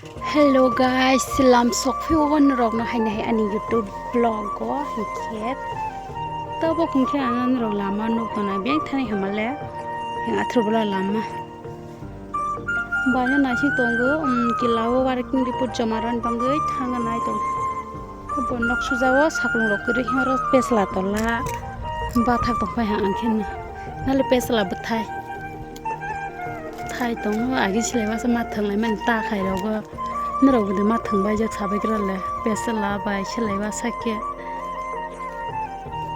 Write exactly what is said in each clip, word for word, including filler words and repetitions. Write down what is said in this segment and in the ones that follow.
Hello guys, lam sokphio norokno haino hai ani YouTube vlog o hinkhe. Tabuk hinkhe ang norok lama nukna beng thani hamale. Yang athru bwla lama. Baino naising tongo, um, kila o working report joma rwna bangwi thangna nai tongo. Bo nok sujao saklung rok kwrwi hwnwi oro pesla tola. Bathak tongphai ha ang khe no. Nale pesla bwthai. Thai tongo, agi silai masa ma thwnglai mani ta khai rogo. Norok bwdwi ma thwngbai jak sabai kwrwle. Pesla bai silai masa khe.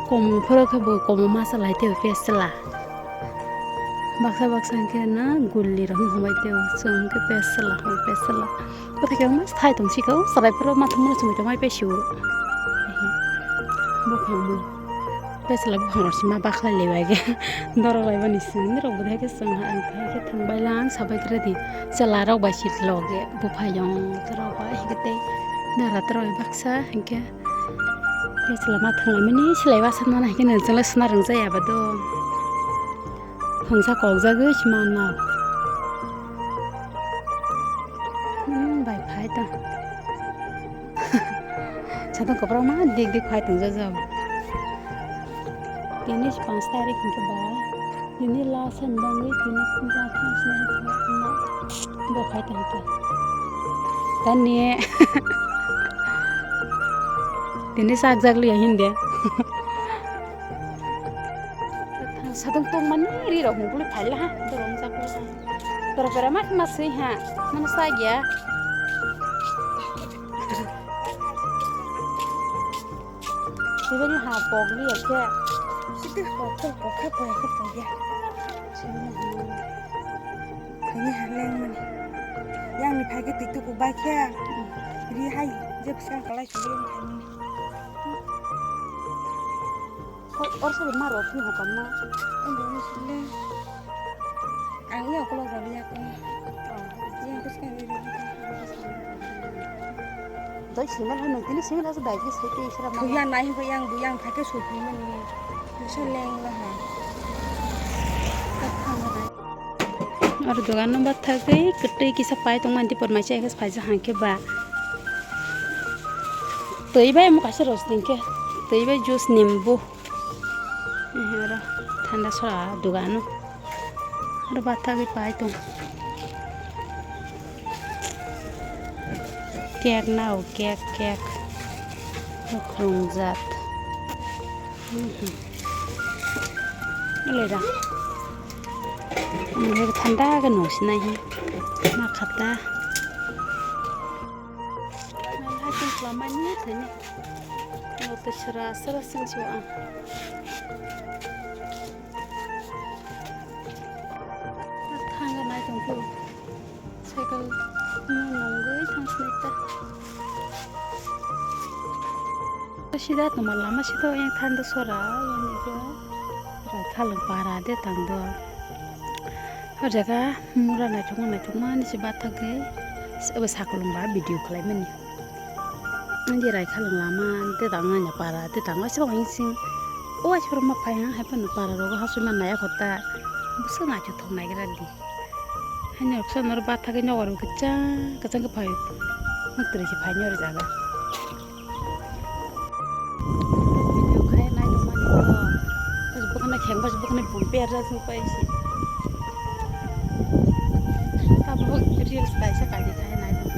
Komo phoro khe bo komo masa lai tei pesla. Baksa baksa hwnkhe na gulli rok wng hambai tei chwng hwnkhe pesla, pesla. Bwthai khe mas thai tong sika o chwrai phoro ma thwngmano chwng tongmai pesio. Buphang bo. Pesla buphang rok sima bakhlai lebai khe. Doro laibani simi rok bwthai khe chwng hai khe thwngbai lang sabai khe ready. Chwla rok bai sit loge buphai yong rok bai hwnkhe tei dara rok baksa hwnkhe. Pesla ma thwnglaimani silai bwsa nana hai kheno chwla suna rwngjaya ba do. Thwngsa kokjagwi se manna. Hmm, bai phai ta. Sadong kopra ma dik dik phai tong jajao. Tini se panch tarik hwnkhe ba. Tini last and bangwi tini phunjak thang sinai bo phai ta hwnkhe. Tani. Tini sak jak liya hinde. Sadong tongmani ri rok mukuli phaila ha, dorong jak liya. Doro pera ma ma sui ha, mano sa ya. Sibeni ha pok liya khe. Sibeni ha pok, pok khe pok khe pok ya. Sibeni ha. Sibeni ha leng mani. Yang ni phai khe twi tuku bai khe. Ri hai, je pisa kalai sibeni phai mani. Hoi, or sari ma rok ni hokam ma. Ang bo ni sile. Ang iya ukolog rok liya ko. Iya ko ska ni ri. Doi simal hai nung tini simal asa dai ki sai te isra ma. Kuya nai ko yang bu yang phake supi mani. Bisa leng la ha. Oro dogan no bathagwi kwtwi kisa pai tongmani tipor mai chai khe phaijak hangkhe ba. Twi bai omo kaisa rosning khe. Twi bai juice nimbu. Oro thanda sora dogano. Oro bathagwi pai tong. Cake nao, cake, cake. Bukrung jat. Mhm. Ele da. Ini thanda ke no sinai he. Ma khata. Hai tong klamani thani. No to sra sra sing so ang. Thangga nai tong khe cycle no nungwi thang sinai ta. Sida tongma lama sida yang thanda sora yang ego. Rai khalang para de tang do. O jaga mura naithokma naithokma ni se bathagwi abo sakolong ba video khlai mani. Ani rai khalang lama, tei tang nanya para, tei tang waisa wai sing. O waisa ma phai ha, hai phano para rogo hasui ma naya khota. Busa naithothok naigra di. Hani roksa noro bathagwi nogo rok kwchang, kwchang khe phai. Muktri se phai nyor jaga. Video khai nai tongmani to. Bwkhano kheng bas bwkhano bumper jak sung pai si. Tabuk reels kaisa kaidi khai nai tong.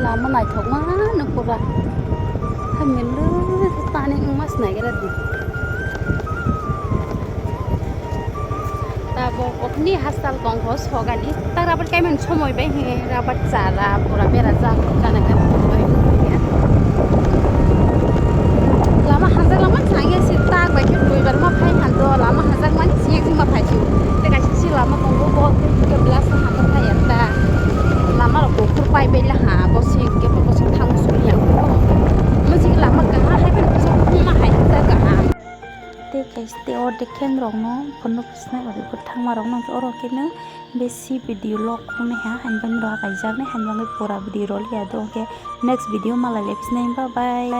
Lama naithokma no pura. Hamya lwkhe tani wngma se naigra di. Tabok kothoni hachal tongkho sogani. Tak rabar kaiman somoi bai he rabar chara pura berajak gana gana tongbai. Lama hajak lama chaya se tak bai khe duibar ma phai hando lama hajak mani siyek ma phai si. Tei kaisa se lama tongo bo tei hwnkhe glass no haka phai ya ta. Lama rok buphur pai bai la ha bo siyek khe bo bwswk thang suli ya. Mo se lama kaham hai bai bwswk ma hai hajak kaham. Tei kaisa tei o Khen rokno phunuk sinai ori bo thangma rokno khe oro khe no besi video log khong nai ha, hainbang rok kaijak nai, hainbang pura video rol ya do khe next video malai le sinai, bye bye.